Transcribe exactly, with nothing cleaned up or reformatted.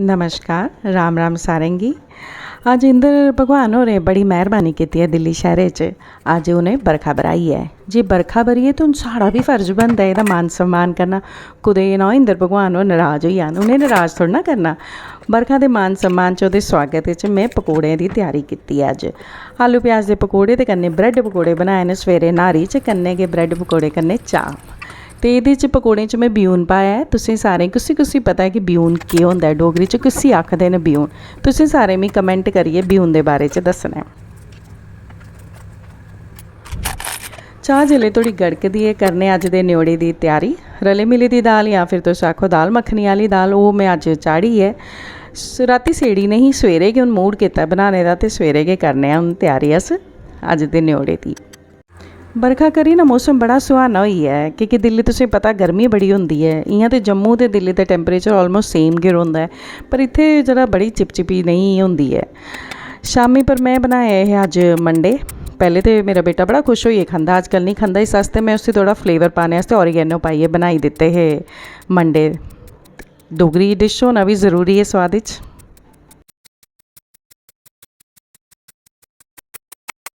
नमस्कार, राम राम सारें गी। अज्ज इंद्र भगवान होरें बड़ी मेहरबानी कीती ऐ दिल्ली शैह्रे च। अज्ज उ'नें बरखा बरहाई ऐ। जे बरखा बरियै ते हून साढ़ा बी फर्ज बनदा ऐ एह्दा मान सम्मान करना। कुतै एह् ना होऐ इंद्र भगवान होर नराज होई जान, उ'नें नराज थोह्ड़ा ना करना। बरखा दे मान सम्मान च ओह्दे स्वागत च में पकौड़ें दी त्यारी कीती ऐ अज्ज। आलू प्याज दे पकौड़े ते कन्नै ब्रैड पकौड़े बनाए न सवेरे न्हारी च, कन्नै गै ब्रैड पकौड़े कन्नै चाह्। ते एह्दे च पकौड़ें च में ब्यून पाया ऐ। तुसें सारें कुसी कुसी पता ऐ कि ब्यून केह् होंदा ऐ, डोगरी च कुसी आखदे न ब्यून? तुसें सारें मी कमैंट करियै ब्यून दे बारे च दस्सना ऐ। चाह् जिसलै थोड़ी गड़कदी ऐ, करने अज्ज दे न्योड़े दी त्यारी। रले मिले दी दाल जां फिर तुस आखो दाल मक्खनी आह्ली दाल, ओह् में अज्ज चाढ़ी ऐ। स-, रातीं सेड़ी नेईं ही, सवेरे गै हून मूड कीता बनाने दा ते सवेरे गै करने आं हून त्यारी अस अज्ज दे न्योड़े दी। बरखा करी ना मौसम बड़ा सुहाना होई गेआ ऐ, की के दिल्ली तुसें पता गर्मी बड़ी होंदी ऐ। इ'यां ते जम्मू ते दिल्ली दा टैम्परेचर almost same गै रौंह्दा ऐ, पर इत्थै जरा बड़ी चिपचिपी नेही होंदी ऐ। शामी पर में बनाए हे अज्ज मंडे। पैह्लें ते मेरा बेटा बड़ा खुश होइयै खंदा, अज्जकल निं खंदा, इस आस्तै में उसी थोह्ड़ा फ्लेवर पाने आस्तै ऑरिगेनो पाइयै बनाई दित्ते हे मंडे। डोगरी डिश होना बी जरूरी ऐ सोआद च।